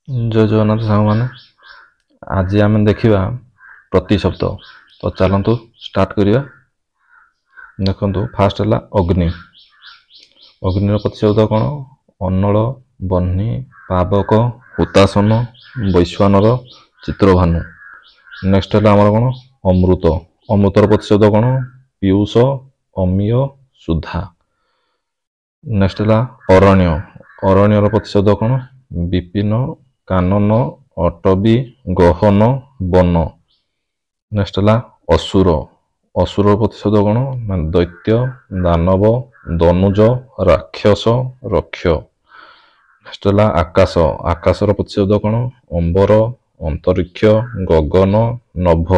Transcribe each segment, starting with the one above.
ଜୟ ଜଗନ୍ନାଥ ସାଙ୍ଗମାନେ, ଆଜି ଆମେ ଦେଖିବା ପ୍ରତିଶବ୍ଦ। ତ ଚାଲନ୍ତୁ ଷ୍ଟାର୍ଟ କରିବା। ଦେଖନ୍ତୁ, ଫାଷ୍ଟ ହେଲା ଅଗ୍ନି। ଅଗ୍ନିର ପ୍ରତିଶବ୍ଦ କ'ଣ? ଅନଳ, ବହ୍ନି, ପାବକ, ହୁତାସନ, ବୈଶ୍ୱାନର, ଚିତ୍ରଭାନୁ। ନେକ୍ସଟ ହେଲା ଆମର କ'ଣ? ଅମୃତ। ଅମୃତର ପ୍ରତିଶବ୍ଦ କ'ଣ? ପୀୟୁଷ, ଅମୀୟ, ସୁଧା। ନେକ୍ସଟ ହେଲା ଅରଣ୍ୟ। ଅରଣ୍ୟର ପ୍ରତିଶବ୍ଦ କ'ଣ? ବିପିନ, କାନନ, ଅଟବୀ, ଗହନ, ବନ। ନେକ୍ସଟ ହେଲା ଅସୁର। ଅସୁରର ପ୍ରତିଶବ୍ଦ କ'ଣ? ନା ଦୈତ୍ୟ, ଦାନବ, ଦନୁଜ, ରାକ୍ଷସ, ରକ୍ଷ। ନେକ୍ସଟ ହେଲା ଆକାଶ। ଆକାଶର ପ୍ରତିଶବ୍ଦ କ'ଣ? ଅମ୍ବର, ଅନ୍ତରିକ୍ଷ, ଗଗନ, ନଭ।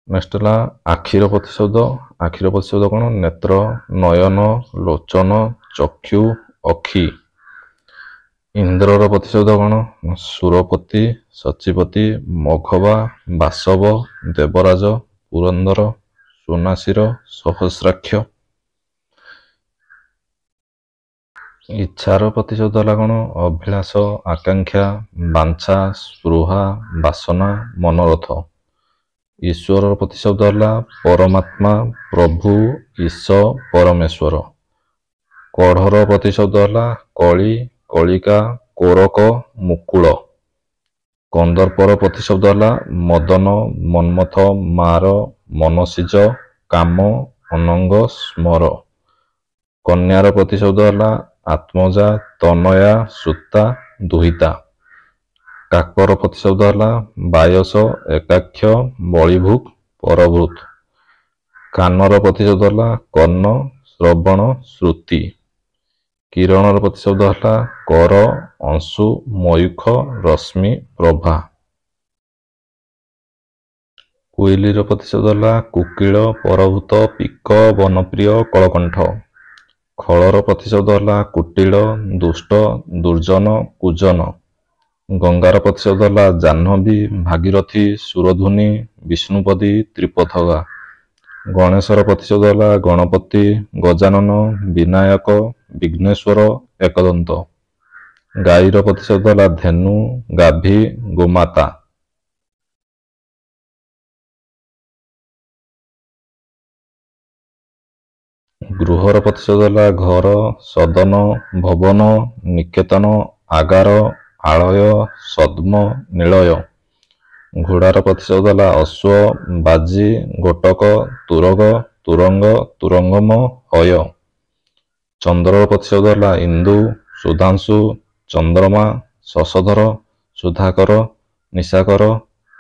ନେକ୍ସଟ ହେଲା ଆଖିର ପ୍ରତିଶବ୍ଦ। ଆଖିର ପ୍ରତିଶବ୍ଦ କ'ଣ? ନେତ୍ର, ନୟନ, ଲୋଚନ, ଚକ୍ଷୁ, ଅକ୍ଷି। ଇନ୍ଦ୍ରର ପ୍ରତିଶବ୍ଦ କ'ଣ? ସୁରପତି, ସଚିପତି, ମଘବା, ବାସବ, ଦେବରାଜ, ପୁରନ୍ଦର, ସୁନାଶିର, ସହସ୍ରାକ୍ଷ। ଇଚ୍ଛାର ପ୍ରତିଶବ୍ଦ ହେଲା କ'ଣ? ଅଭିଳାଷ, ଆକାଂକ୍ଷା, ବାଞ୍ଛା, ସ୍ପୃହା, ବାସନା, ମନୋରଥ। ଈଶ୍ୱରର ପ୍ରତିଶବ୍ଦ ହେଲା ପରମାତ୍ମା, ପ୍ରଭୁ, ଈଶ, ପରମେଶ୍ୱର। କଢ଼ର ପ୍ରତିଶବ୍ଦ ହେଲା କଳି, କଳିକା, କୋରକ, ମୁକୁଳ। କନ୍ଦର୍ପର ପ୍ରତିଶବ୍ଦ ହେଲା ମଦନ, ମନ୍ମଥ, ମାର, ମନସିଜ, କାମ, ଅନଙ୍ଗ, ସ୍ମର। କନ୍ୟାର ପ୍ରତିଶବ୍ଦ ହେଲା ଆତ୍ମଜା, ତନୟା, ସୁତା, ଦୁହିତା। କାକର ପ୍ରତିଶବ୍ଦ ହେଲା ବାୟସ, ଏକାକ୍ଷ, ବଳିଭୁକ୍, ପରଭୃତ। କାନର ପ୍ରତିଶବ୍ଦ ହେଲା କର୍ଣ୍ଣ, ଶ୍ରବଣ, ଶ୍ରୁତି। କିରଣର ପ୍ରତିଶବ୍ଦ ହେଲା କର, ଅଂଶୁ, ମୟୂଖ, ରଶ୍ମି, ପ୍ରଭା। କୋଇଲିର ପ୍ରତିଶବ୍ଦ ହେଲା କୁକିଳ, ପରଭୂତ, ପିକ, ବନପ୍ରିୟ, କଳକଣ୍ଠ। ଖଳର ପ୍ରତିଶବ୍ଦ ହେଲା କୁଟିଳ, ଦୁଷ୍ଟ, ଦୁର୍ଜନ, କୁଜନ। ଗଙ୍ଗାର ପ୍ରତିଶବ୍ଦ ହେଲା ଜାହ୍ନବୀ, ଭାଗୀରଥୀ, ସୁରଧୁନି, ବିଷ୍ଣୁପଦୀ, ତ୍ରିପଥଗା। ଗଣେଶର ପ୍ରତିଶବ୍ଦ ହେଲା ଗଣପତି, ଗଜାନନ, ବିନାୟକ, ବିଘ୍ନେଶ୍ୱର, ଏକଦନ୍ତ। ଗାଈର ପ୍ରତିଶବ୍ଦ ହେଲା ଧେନୁ, ଗାଭୀ, ଗୋମାତା। ଗୃହର ପ୍ରତିଶବ୍ଦ ହେଲା ଘର, ସଦନ, ଭବନ, ନିକେତନ, ଆଗାର, ଆଳୟ, ସଦ୍ମ, ନିଳୟ। ଘୋଡ଼ାର ପ୍ରତିଶବ୍ଦ ହେଲା ଅଶ୍ୱ, ବାଜି, ଗୋଟକ, ତୁରଗ, ତୁରଙ୍ଗ, ତୁରଙ୍ଗମ, ହୟ। ଚନ୍ଦ୍ରର ପ୍ରତିଶବ୍ଦ ହେଲା ଇନ୍ଦୁ, ସୁଧାଂଶୁ, ଚନ୍ଦ୍ରମା, ଶଶଧର, ସୁଧାକର, ନିଶାକର,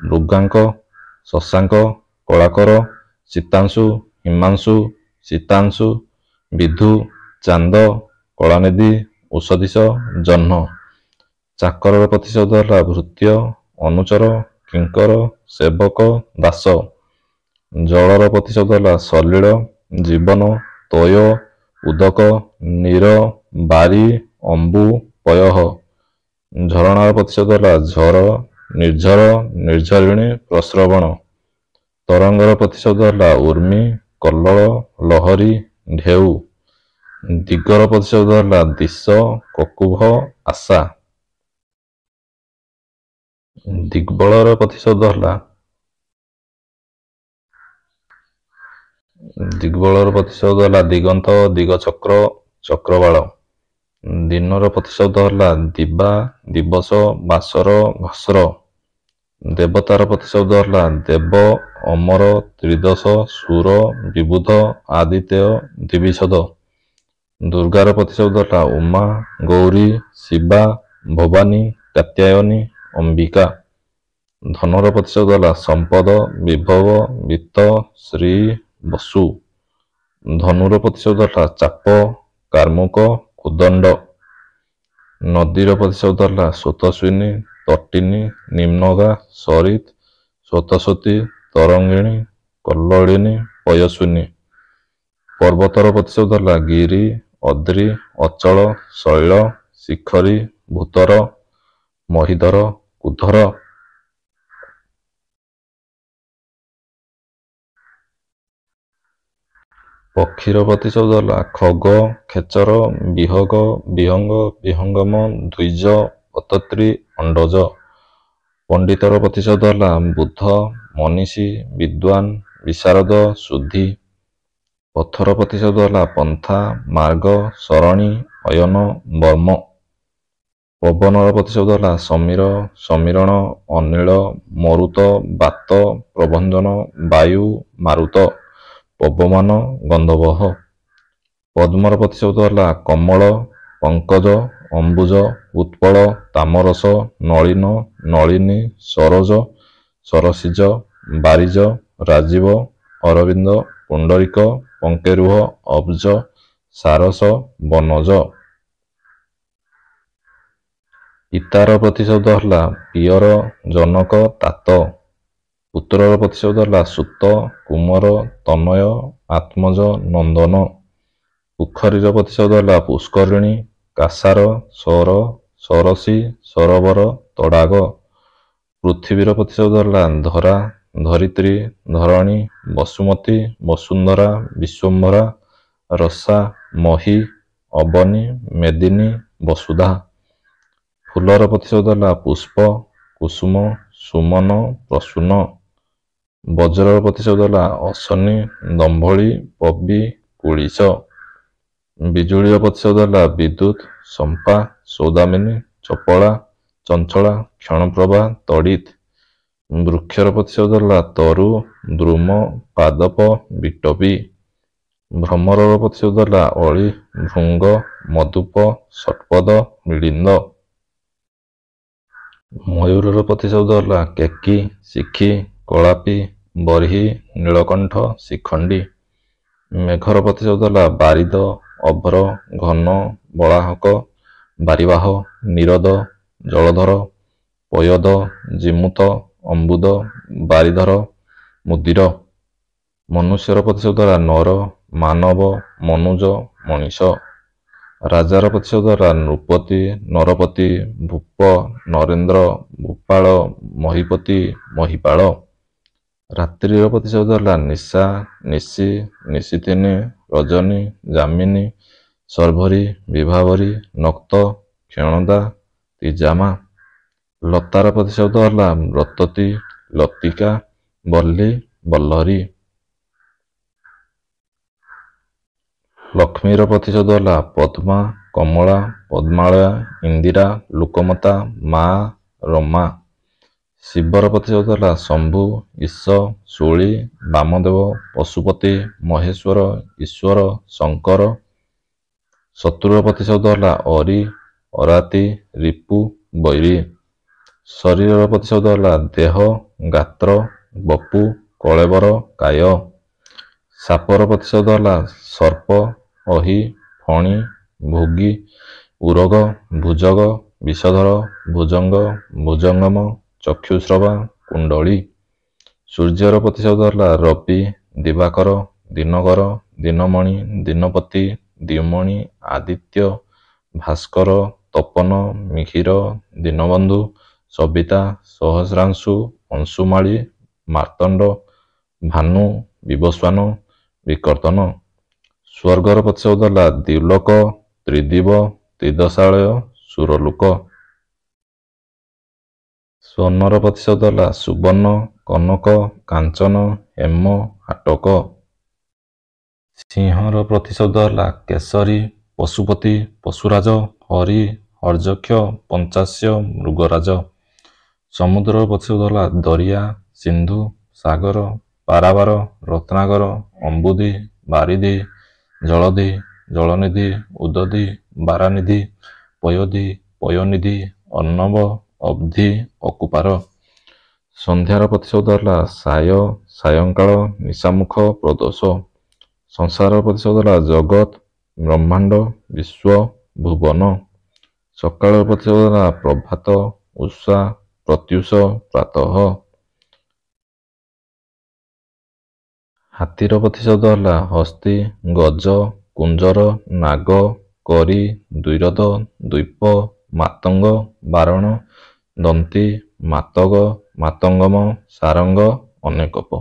ମୃଗାଙ୍କ, ଶଶାଙ୍କ, କଳାକର, ସୀତାଂଶୁ, ହିମାଂଶୁ, ସୀତାଂଶୁ, ବିଧୁ, ଚାନ୍ଦ, କଳାନିଧି, ଔଷଧୀଶ, ଜହ୍ନ। ଚାକରର ପ୍ରତିଶବ୍ଦ ହେଲା ଭୃତ୍ୟ, ଅନୁଚର, କିଙ୍କର, ସେବକ, ଦାସ। ଜଳର ପ୍ରତିଶବ୍ଦ ହେଲା ସଲିଳ, ଜୀବନ, ତୋୟ, ଉଦକ, ନୀର, ବାରି, ଅମ୍ବୁ, ପୟଃ। ଝରଣାର ପ୍ରତିଶବ୍ଦ ହେଲା ଝର, ନିର୍ଝର, ନିର୍ଝରିଣୀ, ପ୍ରସ୍ରବଣ। ତରଙ୍ଗର ପ୍ରତିଶବ୍ଦ ହେଲା ଉର୍ମି, କଲ୍ଲୋଳ, ଲହରୀ, ଢେଉ। ଦିଗର ପ୍ରତିଶବ୍ଦ ହେଲା ଦିଶ, କକୁଭ, ଆଶା। ଦିଗ୍ବଳର ପ୍ରତିଶବ୍ଦ ହେଲା ଦିଗ୍ବଳର ପ୍ରତିଶବ୍ଦ ହେଲା ଦିଗନ୍ତ, ଦିଗଚକ୍ର, ଚକ୍ରବାଳ। ଦିନର ପ୍ରତିଶବ୍ଦ ହେଲା ଦିବା, ଦିବସ, ବାସର, ଘସ୍ର। ଦେବତାର ପ୍ରତିଶବ୍ଦ ହେଲା ଦେବ, ଅମର, ତ୍ରିଦଶ, ସୁର, ବିବୁଧ, ଆଦିତ୍ୟ, ଦିବିଷଦ। ଦୁର୍ଗାର ପ୍ରତିଶବ୍ଦ ହେଲା ଉମା, ଗୌରୀ, ଶିବା, ଭବାନୀ, କାତ୍ୟାୟନୀ, ଅମ୍ବିକା। ଧନର ପ୍ରତିଶବ୍ଦ ହେଲା ସମ୍ପଦ, ବିଭବ, ବିତ୍ତ, ଶ୍ରୀ, ବସୁ। ଧନୁର ପ୍ରତିଶବ୍ଦ ହେଲା ଚାପ, କାର୍ମୁକ, କୁଦଣ୍ଡ। ନଦୀର ପ୍ରତିଶବ୍ଦ ହେଲା ସ୍ରୋତସ୍ୱିନୀ, ତଟିନୀ, ନିମ୍ନଗା, ସରିତ୍, ସ୍ରୋତସ୍ୱତୀ, ତରଙ୍ଗିଣୀ, କଲ୍ଲୋଳିନୀ, ପୟସ୍ୱିନୀ। ପର୍ବତର ପ୍ରତିଶବ୍ଦ ହେଲା ଗିରି, ଅଦ୍ରି, ଅଚଳ, ଶୈଳ, ଶିଖରୀ, ଭୂତର, ମହିଧର, କୁଧର। ପକ୍ଷୀର ପ୍ରତିଶବ୍ଦ ହେଲା ଖଗ, ଖେଚର, ବିହଗ, ବିହଙ୍ଗ, ବିହଙ୍ଗମ, ଦ୍ୱିଜ, ଅତତ୍ରି, ଅଣ୍ଡଜ। ପଣ୍ଡିତର ପ୍ରତିଶବ୍ଦ ହେଲା ବୁଦ୍ଧ, ମନୀଷୀ, ବିଦ୍ୱାନ, ବିଶାରଦ, ସୁଧୀ। ପଥର ପ୍ରତିଶବ୍ଦ ହେଲା ପନ୍ଥା, ମାର୍ଗ, ସରଣୀ, ଅୟନ, ବର୍ମ। ପବନର ପ୍ରତିଶବ୍ଦ ହେଲା ସମୀର, ସମୀରଣ, ଅନିଳ, ମରୁତ, ବାତ, ପ୍ରଭଞ୍ଜନ, ବାୟୁ, ମାରୁତ, ପବମାନ, ଗନ୍ଧବହ। ପଦ୍ମର ପ୍ରତିଶବ୍ଦ ହେଲା କମଳ, ପଙ୍କଜ, ଅମ୍ବୁଜ, ଉତ୍ପଳ, ତାମରସ, ନଳିନ, ନଳିନୀ, ସରୋଜ, ସରସିଜ, ବାରିଜ, ରାଜୀବ, ଅରବିନ୍ଦ, ପୁଣ୍ଡରୀକ, ପଙ୍କେରୁହ, ଅବ୍ଜ, ସାରସ, ବନଜ। ପିତାର ପ୍ରତିଶବ୍ଦ ହେଲା ପିଅର, ଜନକ, ତାତ। ପୁତ୍ରର ପ୍ରତିଶବ୍ଦ ହେଲା ସୁତ, କୁମର, ତନୟ, ଆତ୍ମଜ, ନନ୍ଦନ। ପୋଖରୀର ପ୍ରତିଶବ୍ଦ ହେଲା ପୁଷ୍କରିଣୀ, କାସାର, ସର, ସରସୀ, ସରୋବର, ତଡ଼ାଗ। ପୃଥିବୀର ପ୍ରତିଶବ୍ଦ ହେଲା ଧରା, ଧରିତ୍ରୀ, ଧରଣୀ, ବସୁମତୀ, ବସୁନ୍ଧରା, ବିଶ୍ୱମ୍ଭରା, ରସା, ମହୀ, ଅବନୀ, ମେଦିନୀ, ବସୁଧା। ଫୁଲର ପ୍ରତିଶବ୍ଦ ହେଲା ପୁଷ୍ପ, କୁସୁମ, ସୁମନ, ପ୍ରସୂନ। ବଜ୍ରର ପ୍ରତିଶବ୍ଦ ହେଲା ଅଶନି, ଦମ୍ଭଳି, ପବି, କୁଳିଶ। ବିଜୁଳିର ପ୍ରତିଶବ୍ଦ ହେଲା ବିଦ୍ୟୁତ୍, ଶମ୍ପା, ସୌଦାମିନୀ, ଚପଳା, ଚଞ୍ଚଳା, କ୍ଷଣପ୍ରଭା, ତଡ଼ିତ୍। ବୃକ୍ଷର ପ୍ରତିଶବ୍ଦ ହେଲା ତରୁ, ଦ୍ରୁମ, ପାଦପ, ବିଟପି। ଭ୍ରମରର ପ୍ରତିଶବ୍ଦ ହେଲା ଅଳି, ଭୃଙ୍ଗ, ମଧୁପ, ଷଟ୍ପଦ, ମିଳିନ୍ଦ। ମୟୂରର ପ୍ରତିଶବ୍ଦ ହେଲା କେକି, ଶିଖି, କଳାପି, ବର୍ହି, ନୀଳକଣ୍ଠ, ଶିଖଣ୍ଡୀ। ମେଘର ପ୍ରତିଶବ୍ଦ ହେଲା ବାରିଦ, ଅଭ୍ର, ଘନ, ବଳାହକ, ବାରିବାହ, ନୀରଦ, ଜଳଧର, ପୟୋଦ, ଜୀମୂତ, ଅମ୍ବୁଦ, ବାରିଧର, ମୁଦିର। ମନୁଷ୍ୟର ପ୍ରତିଶବ୍ଦ ହେଲା ନର, ମାନବ, ମନୁଜ, ମଣିଷ। ରାଜାର ପ୍ରତିଶବ୍ଦ ହେଲା ନୃପତି, ନରପତି, ଭୂପ, ନରେନ୍ଦ୍ର, ଭୂପାଳ, ମହୀପତି, ମହୀପାଳ। ରାତ୍ରିର ପ୍ରତିଶବ୍ଦ ହେଲା ନିଶା, ନିଶି, ନିଶିଥିନୀ, ରଜନୀ, ଯାମିନୀ, ଶର୍ବରୀ, ବିଭାବରୀ, ନକ୍ତ, କ୍ଷଣଦା, ତିଜାମା। ଲତାର ପ୍ରତିଶବ୍ଦ ହେଲା ବ୍ରତତୀ, ଲତିକା, ବଲ୍ଲୀ, ବଲ୍ଲରୀ। ଲକ୍ଷ୍ମୀର ପ୍ରତିଶବ୍ଦ ହେଲା ପଦ୍ମା, କମଳା, ପଦ୍ମାଳୟା, ଇନ୍ଦିରା, ଲୋକମତା, ମା, ରମା। ଶିବର ପ୍ରତିଶବ୍ଦ ହେଲା ଶମ୍ଭୁ, ଈଶ, ଶୂଳୀ, ବାମଦେବ, ପଶୁପତି, ମହେଶ୍ୱର, ଈଶ୍ୱର, ଶଙ୍କର। ଶତ୍ରୁର ପ୍ରତିଶବ୍ଦ ହେଲା ଅରି, ଅରାତି, ରିପୁ, ବୈରୀ। ଶରୀରର ପ୍ରତିଶବ୍ଦ ହେଲା ଦେହ, ଗାତ୍ର, ବପୁ, କଳେବର, କାୟ। ସାପର ପ୍ରତିଶବ୍ଦ ହେଲା ସର୍ପ, ଅହି, ଫଣି, ଭୋଗୀ, ଉରଗ, ଭୁଜଗ, ବିଷଧର, ଭୁଜଙ୍ଗ, ଭୁଜଙ୍ଗମ, ଚକ୍ଷୁଶ୍ରବା, କୁଣ୍ଡଳୀ। ସୂର୍ଯ୍ୟର ପ୍ରତିଶବ୍ଦ ହେଲା ରବି, ଦିବାକର, ଦିନକର, ଦିନମଣି, ଦିନପତି, ଦ୍ୟୁମଣି, ଆଦିତ୍ୟ, ଭାସ୍କର, ତପନ, ମିହିର, ଦୀନବନ୍ଧୁ, ସବିତା, ସହସ୍ରାଂଶୁ, ଅଂଶୁମାଳୀ, ମାର୍ତ୍ତଣ୍ଡ, ଭାନୁ, ବିବସ୍ୱାନ, ବିକର୍ତ୍ତନ। ସ୍ୱର୍ଗର ପ୍ରତିଶବ୍ଦ ହେଲା ଦ୍ୟୁଲୋକ, ତ୍ରିଦିବ, ତ୍ରିଦଶାଳୟ, ସୁରଲୋକ। ସ୍ୱର୍ଣ୍ଣର ପ୍ରତିଶବ୍ଦ ହେଲା ସୁବର୍ଣ୍ଣ, କନକ, କାଞ୍ଚନ, ହେମ, ହାଟକ। ସିଂହର ପ୍ରତିଶବ୍ଦ ହେଲା କେଶରୀ, ପଶୁପତି, ପଶୁରାଜ, ହରି, ହର୍ଯକ୍ଷ, ପଞ୍ଚାସ୍ୟ, ମୃଗରାଜ। ସମୁଦ୍ରର ପ୍ରତିଶବ୍ଦ ହେଲା ଦରିଆ, ସିନ୍ଧୁ, ସାଗର, ପାରାବାର, ରତ୍ନାକର, ଅମ୍ବୁଧି, ବାରିଧି, ଜଳଧି, ଜଳନିଧି, ଉଦଧି, ବାରାନିଧି, ପୟୋଧି, ପୟୋନିଧି, ଅର୍ଣ୍ଣବ, ଅବ୍ଧି, ଅକୁପାର। ସନ୍ଧ୍ୟାର ପ୍ରତିଶବ୍ଦ ହେଲା ସାୟ, ସାୟଙ୍କାଳ, ନିଶାମୁଖ, ପ୍ରଦୋଷ। ସଂସାରର ପ୍ରତିଶବ୍ଦ ହେଲା ଜଗତ୍, ବ୍ରହ୍ମାଣ୍ଡ, ବିଶ୍ୱ, ଭୁବନ। ସକାଳର ପ୍ରତିଶବ୍ଦ ହେଲା ପ୍ରଭାତ, ଉଷା, ପ୍ରତ୍ୟୁଷ, ପ୍ରାତଃ। ହାତୀର ପ୍ରତିଶବ୍ଦ ହେଲା ହସ୍ତୀ, ଗଜ, କୁଞ୍ଜର, ନାଗ, କରି, ଦ୍ୱିରଦ, ଦ୍ୱୀପ, ମାତଙ୍ଗ, ବାରଣ, ଦନ୍ତୀ, ମାତଗ, ମାତଙ୍ଗମ, ସାରଙ୍ଗ, ଅନେକପ।